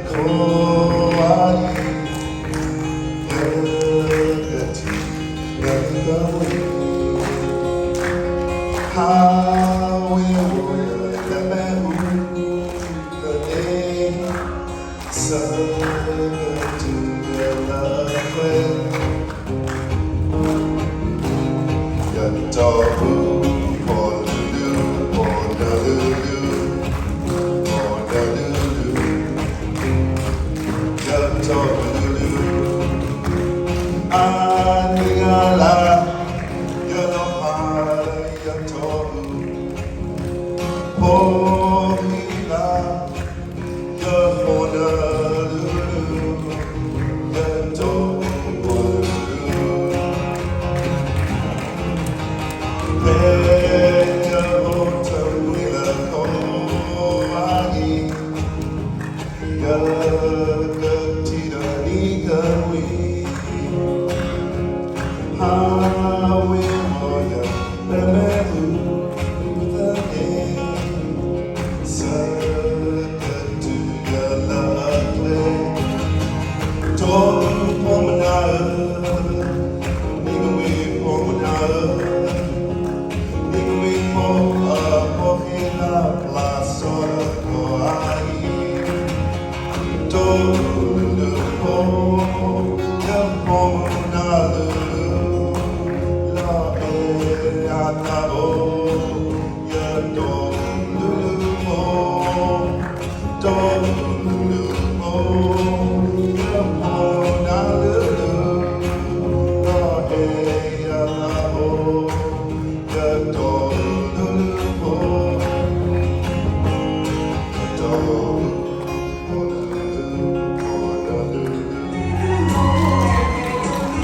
ခိၣ်အံၤ ယကထံၣ်နသးဝံၤ ဟးဝ့ၤဝီၤယၤ နမဲာ်ဟူသန့ ဆၢကတုၤယလၢအခွဲ ယတီၢ်ပူၤ ဖီၣ်လုၢ်လုၢ် ဖီၣ်နၢ်လုၢ်လုၢ် ဖီၣ်နၢ်လုၢ်လုၢ် ယတီၢ်ပူၤလုၢ်လုၢ် အါနံၣ်အါလါ ယနီၤဖးလၢယတီၢ်ပူၤ ဖိမံၤလါ ယဖီၣ်နၢ်လုၢ်လုၢ် ယတီၢ်ပူၤဖီၣ်လုၢ်လုၢ် ဖဲယအိၣ်တမှံၤလၢကီၢ်အံၤ ယကထံၣ်ဒီးနံၤကဝံၤ ဟးဝ့ၤဝီၤယၤ နမဲာ်ဟူသန့ ဆၢကတုၤယလၢအကျဲ တီၢ်ပူၤဖီမနၤဧၢ နံၤကဝံၤဖီမနၤဧၢ နံၤကဝံၤဖီ အဖီဃံလၤ ပျၢ်စီၤလၢကီၢ်အံၤ တီၢ်ပူၤလုၢ်လုၢ်ဖီ ယဖီမနၤလုၢ်လုၢ် လီၤအဲၣ်အသးအိၣ် ယတီၢ်ပူၤလုၢ်လုၢ်ဖီ တီၢ်ပူၤလုၢ်လုၢ်ဖီ ယဖီမနၤလုၢ်လုၢ် လီၤအဲၣ်အသးအိၣ် ယတီၢ်ပူၤလုၢ်လုၢ်ဖီ ယတီၢ်ပူၤ ဖီနၢ်လုၢ်လုၢ် ဖီနၢ်လုၢ်လုၢ်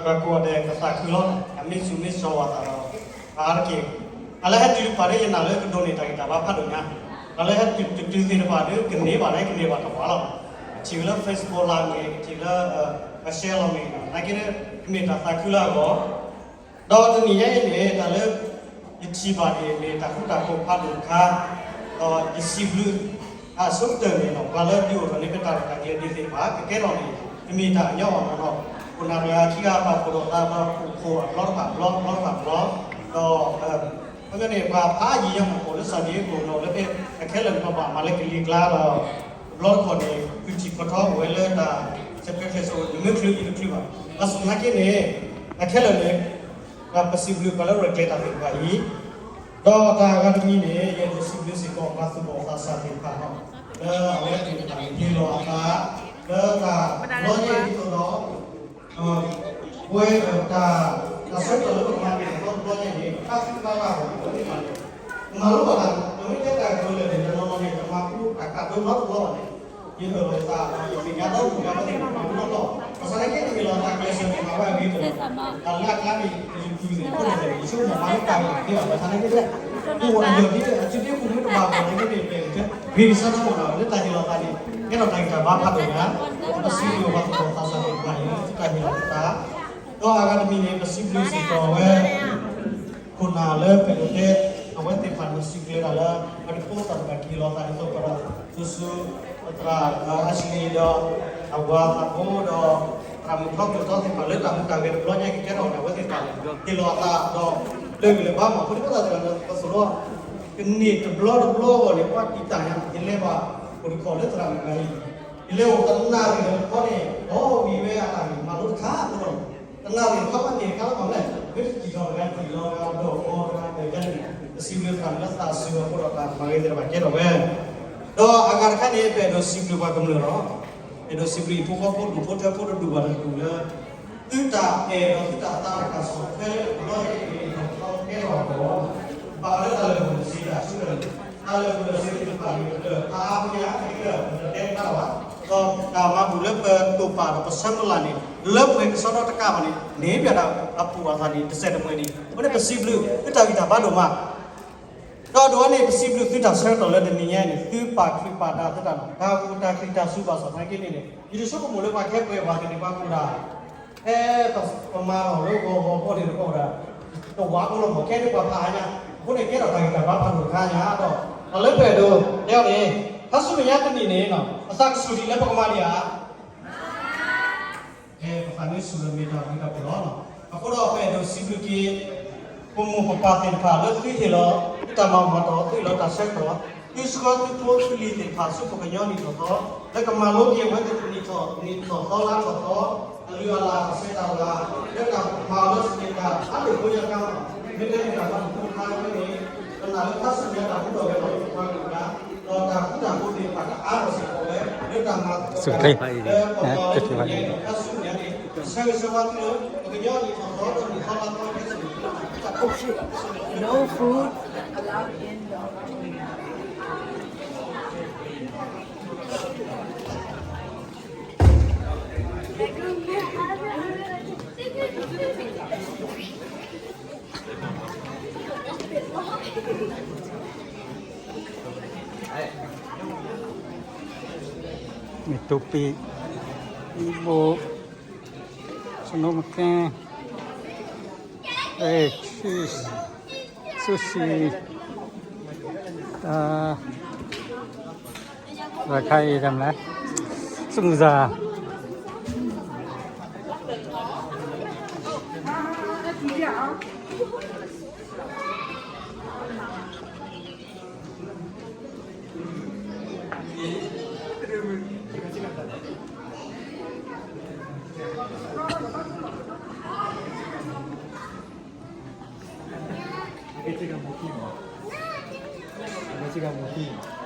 ပှၤကိးဂၤဒဲးကသးခုလီၤ, အမ့ၢ်စူၤမ့ၢ်စီၤဝၤသးဒီး အါတက့ၢ်, အလၢဟဲတုၤတဖၣ်ဒီး ယနာ်လၢကဒိးန့ၢ်တၢ်ဂံၢ်တၢ်ဘါဖးဒိၣ်ညါ, အလၢဟဲတုၤတုၤသ့ၣ်တဖၣ်ဒီး ကန့ၢ်ဘၣ်န့ၣ် ကန့ၢ်ဘၣ်တဝၢလီၤ. ကထံၣ်ဝဲလၢ Facebook လၢမ့ၢ်ဂ့ၤ, ကထံၣ်လၢ ကshare လီၤမ့ၢ်ဂ့ၤ, နာ်က့ဒီး ကမ့ၢ်တၢ်သးခုလၢအဂီၢ် ဒီးတနံၤညါအံၤန့ၣ် တၢ်လၢယထံၣ်ဘၣ်န့ၣ် မ့ၢ်တၢ်ဃူတၢ်ဖိးဖးဒိၣ်တခါ, ဒီးယစံးဘျုးအဆိကတၢၢ်န့ၣ်လီၤ. ပှၤလၢဒုးအိၣ်ထီၣ်န့ၢ်ပတၢ်ရဲၣ်တၢ်ကျဲၤဒ်သ့ၣ်တဖၣ် ကကဲထီၣ်န့ၣ် တမ့ၢ်တၢ်အညီဘၣ်နီၤ. ခိၣ်နၢ်တဂၤခံဂၤပာ်ဖှိၣ်ထီၣ်သးဒီး အိၣ်ခိၣ်အဘျီတဖၣ်ဘျီ အဘျီတဖၣ်ဘျီ, ဒီး ခီပညီန့ၣ် ပှၤဖးယံာ်ညါမ့ၢ်အိၣ်လၢ San Diego ဒီး လၢဖဲအခဲလၢာ်န့ၣ် ပဘၣ်မၤလၢကလံၤကျါဒီး တဘျီတခီၣ်န့ၣ် ဃုထံၣ်ခီၣ်ထီအိၣ်ဝဲလၢတၢ်ဆဲးကျိးကျဲးစၢး နမ့ၢ်ချုးအံၤတချုးဘၣ်. ဘၣ်ဆၣ်သနာ်က့န့ၣ် အခဲလၢာ်န့ၣ် ပစံးဘျုးပှၤလၢရဲၣ်ကျဲၤတၢ်သ့ၣ်တဖၣ်အံၤ, ဒီးတၢ်အဂၤတမံၤန့ၣ် ယအဲၣ်ဒိးစံးဘျုးစ့ၢ်ကီး ပှၤသူၣ်ဘီၣ်သးစၢ်သ့ၣ်တဖၣ်လီၤ. လၢအဝဲသ့ၣ်တဖၣ်န့ၣ် ဟ့ၣ်လီၤအသး လၢတၢ်လီၤယံၤဒ်သိးဒီး ပဝဲတၢ် တၢ်ဆၢကတီၢ်လၢပကမၤန့ၢ်အသီတဘျီညါန့ၣ် တၢ်သ့ၣ်တဖၣ်ဘၣ်ပဝဲသ့ၣ်တဖၣ်န့ၣ် မၤလိဘၣ်တၢ် ပမ့ၢ်တဲတၢ်ကတိၤလၢာ်န့ၣ် တနီၤနီၤန့ၣ် တမၤဃူတၢ်ကးဒိနီတဘျီဘၣ်န့ၣ် ယအၢၣ်လီၤသး ယသ့ၣ်ညါဒီးပှၤသ့ၣ်တဖၣ်န့ၣ် မၤဃူနီတဘျီဘၣ်. ဘၣ်ဆၣ်သနာ်က့ ယဟ့ၣ်လီၤသးကျဲးစၢးန့ၣ် မၤဝဲအဂ့ၤတလီၤ. တၢ်လၢအကျါန့ၣ် ယပုၢ်သ့ၣ်ဖိသ့ၣ် ယဆိကမိၣ်မၤလၢတၢ်ဂ့ၢ်သ့ဘၣ်. ဘၣ်ဆၣ်သနာ်က့ ပအိၣ်အယီၢ်ဒ်အစုဒ့ပူၤမ့ၢ်တဘၣ်ဘၣ်န့ၣ် မ့ၢ်ပဂ့ၤကစၢ်ဒၣ်မ့ၢ်နီၤ လၢတၢ်ဟ့ၣ်လီၤသးန့ၣ် ကဲထီၣ်တၢ်ဂံၢ်တၢ်ဘါဖးဒိၣ်ညါ, ဒီးပစံးဘျုးပှၤသူၣ်ဘီၣ်သးစၢ်သ့ၣ်တဖၣ်အံၤ လၢသုတၢ်ဟ့ၣ်လီၤသး, ဒီးအဂၤတမံၤန့ၣ် ပစံးဘျုးစ့ၢ်ကီးဝဲ ခိၣ်နၢ်လၢပအဲၣ်ဒိးတဲ အဝဲသ့ၣ်တဖၣ်န့ၣ် စံးဘျုးဒၣ်လၢ ပတဖိသၣ်တဖၣ်ကဟ့ၣ်လီၤသးဒ်သိးပှၤဒီး သူသူ သရၣ် Ashley ဒီး အဝၤသးဖိဒီး သရၣ်မုၣ်ထီကျိၤထီသ့ၣ်တဖၣ်လၢတၢ်ဟူးတၢ်ဂဲၤတဘျီညါကကဲထီၣ်န့ၣ် အဝဲသ့ၣ်တဖၣ်န့ၣ် ဟ့ၣ်လီၤအသးဒီး လၢဂ့ၤလၢဘါမး အဃိန့ၣ် ပသးသ့ၣ်တဖၣ်န့ၣ် ပသိၣ်လီၤ ကန့ၢ်တဘျီတဘျီအဂီၢ်န့ၣ် ပှၤတံာ်တာ်ညါ ယလဲၤဘၣ်အိၣ်တခီၣ်လၢသရၣ်မုၣ်တဂၤအံၤ ယလဲၤအိၣ်တနၣ်ရံၣ်လၢတခီန့ၣ် ဒီးဝံၤဝဲအတၢ်ဂ့ၢ်မၤလိတခါအဃိဒီး တနၣ်ရံၣ်တခီဘၣ်န့ၣ် ခါလီၤမးလဲၣ် မ့ၢ်တစံၣ်ထီၣ်တဂၤတံၢ်လီၤတဂၤဒီးအီၤတဂၤဒီးယါန့ၣ် ပစံးဘျုးသရၣ်မုၣ်လၢသးစၢၤအဃိဒီးတၢ်မၤဂ့ၤသ့ၣ်တဖၣ်ကဲထီၣ်ဝဲ ဒီးအဂၤတခါန့ၣ် ပအဲၣ်ဒိးစံးဘျုးပှၤကမျၢၢ်လီၤ. အဲၣ်ဒိးစံးဘျုးအံၤဖိဃီဖိဒူၣ်ဖိထၢဖိတဒူၣ်ဘၣ်တဒူၣ်လၢ သုတၢ်အဲၣ်ဒီးသုတၢ်သးတၢ်ကစီၣ်ခဲလၢာ်တဘျီအံၤန့ၣ် ကဲထီၣ်အဂီၢ် ဘၣ်ဃးလၢတၢ်လၢာ်ဂုာ်စ့တၢ်ဆူၣ်တၢ်လၢာ် တၢ်လၢာ်ဂုာ်စ့သ့ၣ်တဖၣ်န့ၣ် ကတၢၢ်ဖးအါဖဲညါ ကတၢၢ်ပတတဲတခါလၢၤဘၣ် ဒီးတၢ်မၤဘူၣ်လၢပတိာ်ပာ်ဒီးပဆၢမုၢ်လၢ်န့ၣ် လၢပှဲၤကစီဒီတကးဘၣ်န့ၣ် န့ၣ်ပၠးဒၣ်အပူၤအသးန့ၣ် တစဲးတမှဲၤန့ၣ် အဃိန့ၣ်ပစံးဘျုး သုတၢ်ဂံၢ်တၢ်ဘါဒိၣ်မး ဒီးဒိၣ်ဝဲန့ၣ် ပစံးဘျုးသုတၢ်ဆၢကတီၢ်လၢတနံၤညါအံၤန့ၣ် သုပာ်ချံးပာ်ဒါသုတၢ်နီၤ တၢ်အိၣ်တၢ်ချံးတၢ်စူၤဘၣ်ဆၣ်သနာ်က့န့ၣ်န့ၣ် ယတဆိကမိၣ်လၢပှၤခဲပှဲၤပှၤသ့ၣ်န့ၣ် ပှၤကူၣ်တၢ် ဖဲပမၤထီၣ်လၢဂီၤဂီၤဖိန့ၣ်တကီၢ်ဒၣ် တဝးအိၣ်လီၤမး ခဲန့ၣ်ပှၤဖးအါညါ အဃိန့ၣ် ကဲထီၣ်တၢ်ဂံၢ်တၢ်ဘါဖးဒိၣ်တခါညါဒီး တၢ်လၢပအဲၣ်ဒိးတဲအီၤန့ၣ် ခါဆူမဲာ်ညါတနံၣ်န့ၣ် ပသးကဆူၣ်ဒံးလၢပကမၤဒံးဧါ ပသးမ့ၢ်ဆူၣ်လၢမ့ၢ်တၢ်ဘျုးတၢ်ဖှိၣ်လီၤ. အဃိဒီးပအဲၣ်ဒိးစံးဘျုးက့ၤ ပမိၢ်ပပၢ်သ့ၣ်တဖၣ်လၢသုဟ့ၣ်လီၤ သုတၢ်မၤမၤတီၢ် သုဟ့ၣ်လီၤတၢ်ဆၢကတီၢ် သုဆှၢသုဖိသုလံၤသ့ၣ်တဖၣ်ဆူပှၤကညီနံၣ်ထီၣ်သီ လၢကမၤလိက့ၤအဝဲသ့ၣ်နံၣ်ထီၣ်နံၣ်ထီၣ်သီလါထီၣ်သီ အလုၢ်အလၢ်အဆဲးတၢ်လၤ လၢတၢ်မၤအီၤလၢစနံးတၢ်ဖးဒိၣ်ဖိညါခါ မ့ၢ်တဲန့ၣ်တၢ်ဖးဒိၣ်ဖိတခါဝဲန့ၣ် ပနာ်လၢခါဆူညါတၢ်ဟူထီၣ်ဂဲၤထီၣ်လၢပပှၤကလုာ်အကျါ ဒီးတၢ်ဃူတၢ်ဖိးသ့ၣ်တဖၣ်တအါထီၣ်စ့ၢ်ကီးဝဲ လၢတၢ်မၤသကိးတၢ် လၢပပှၤကလုာ်အံၤ ခါဆူညါန့ၣ် ဆၢဂ့ၤဆၢဝါသုလၢ ပကညီနံၣ်ထီၣ်သီဒီးနံၣ်သီလါသီကဲစ့ၢ်ကီး No food allowed indoor. မ့ၢ်တူပံ အံဘိ စနိမကဲ အဲ ဆူၣ် ဆူၣ်ဆံ တၢ် ရခါအံၤတမလဲၣ် စမုဇာ အကဲစ့ၢ်ကီးမူခံမး အကဲစ့ၢ်ကီးမူခံ